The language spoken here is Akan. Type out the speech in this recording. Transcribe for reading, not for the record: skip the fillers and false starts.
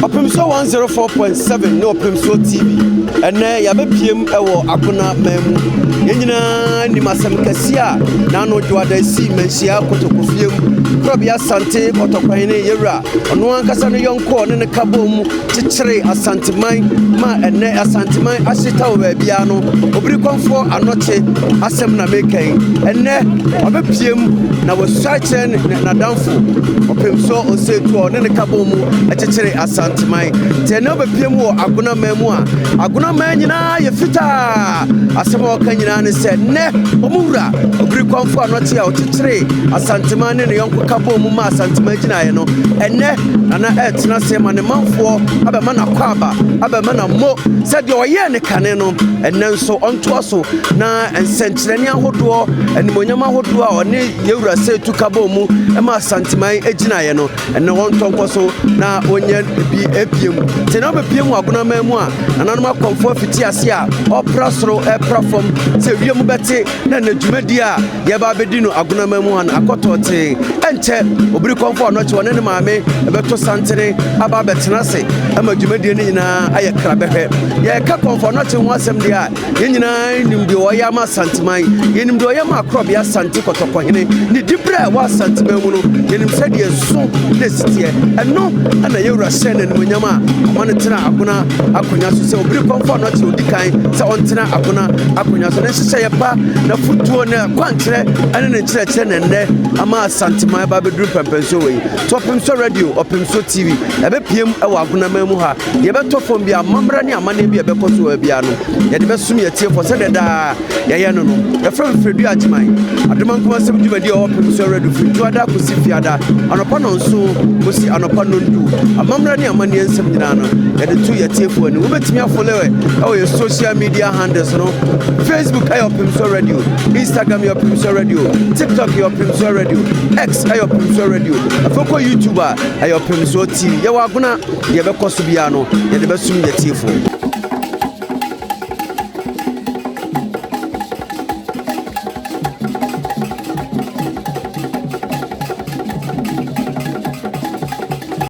Ɔpemsoɔ 104.7 ne Ɔpemsoɔ TV. Ɛnnɛ yɛabɛpiem wɔ Agona man mu. Yɛn nyinaa nim asɛm kɛseɛ a n'ano dwoada sii Manhyia Kotokofie mu. Korɔbea Asante Kɔtɔkwan ne Yɛwura ɔno ankasa no yɔnko a ɔne ne ka bɔɔ mu kyekyeree Asanteman ma ɛnnɛ Asanteman ahyeta wɔ baabiara no. Obiri Kɔmfoɔ Anɔkye asɛm na meka yi. Ɛnnɛ wabɛpiem na wasua kyerɛ n'adamfo Ɔpemsoɔ Osei Tuo a ɔne ne ka bɔɔ mu kyekyeree Asanteman. Nti ɛnnɛ wobɛpiem wɔ Agonaman mu a, Agonaman nyinaa yɛ fitaa. Asɛm a wɔka nyinaa ne sɛ nnɛ wɔn wura Obiri Kɔmfoɔ Anɔkye a ɔkyekyeree Asanteman ne ne yɔnko ka bɔɔ mu ma Asanteman gyinaeɛ no, ɛnnɛ Nana ɛretena ase ma ne manfoɔ abɛma no akwaaba, abɛma no mo sɛ deɛ ɔyɛɛ ne kane no, ɛnnɛ nso ɔntoa so na nsɛnkyerɛnne ahodoɔ, animuonyam ahodoɔ a ɔne Yɛwura Seetu ka bɔɔ mu ma Asanteman gyinaeɛ no, ɛnnɛ ɔntɔ nkɔ so na ɔnyɛ bi ebiem. Sɛ na ɔbɛpie mu Agonaman mu a, nananom akɔmfoɔ afiti ase a ɔpra soro ɛpra fam sɛ wiem bɛte na ɛnɛ dwumadie a yɛba abɛdi no Agonaman mu ha no akɔtɔ tee. Ɛnkyɛ Obiri Kɔmfoɔ Anɔkye ɔne ne maame ɛbɛto santene aba abɛtena ase ama dwumadie no nyinaa ayɛ krabɛhwɛ. Yɛreka Kɔmfoɔ Anɔkye ho asɛm deɛ a, Yɛn nyinaa nim deɛ ɔyɛ ama Asanteman. Yɛnim deɛ ɔyɛ ma Akorɔbea Asante Kɔtɔkɔhene. Ne diberɛ a ɛwɔ Asanteman mu no, yɛnim sɛdeɛ ɛso na ɛsi teɛ. Ɛno na yɛn wura hyɛɛ no animuonyam a ɔma no tena Agona akonnwa so sɛ obiri kɔmfo a ɔnɔkye ɔdi kan sɛ ɔntena Agona akonnwa so. Ne nhyehyɛeɛ pa, n'afotuo, n'akwankyerɛ ne ne nkyerɛkyerɛ na ɛnnɛ ama Asanteman aba abɛduru mpɛmpɛnsoɔ wei. To Ɔpemsoɔ Radio, Ɔpemsoɔ TV, ɛbɛpiem wɔ Agonaman mu ha. Deɛ ɛbɛtɔ fam biara, amammerɛ ne amanneɛ bi a ɛbɛkɔ so wɔ ha biara no, yɛde bɛsom yɛn atiefoɔ sɛdeɛ daa yɛyɛ no no. Yɛfrɛ me Fredua Agyeman. Adomankoma nsɛm dwumadie a ɛwɔ Pem So Radio firi Dwoada kɔsi Fiada, anɔpa nnɔnson kɔsi anɔpa nnɔndu. Amammerɛ ne amanneɛ nsɛm nyinaa no, yɛde to yɛn atiefoɔ anim. Wobɛtumi afollow yɛn wɔ yɛn social media handles no. Facebook ɛyɛ Ɔpem So Radio, Instagram yɛ Ɔpem So Radio, TikTok yɛ Ɔpem So Radio, X ɛyɛ Ɔpem So Radio. Afei kɔ YouTube a ɛyɛ Ɔpem So TV. Yɛwɔ Agona. Deɛ ɛbɛkɔ so biara no, yɛde bɛsom yɛn atiefoɔ.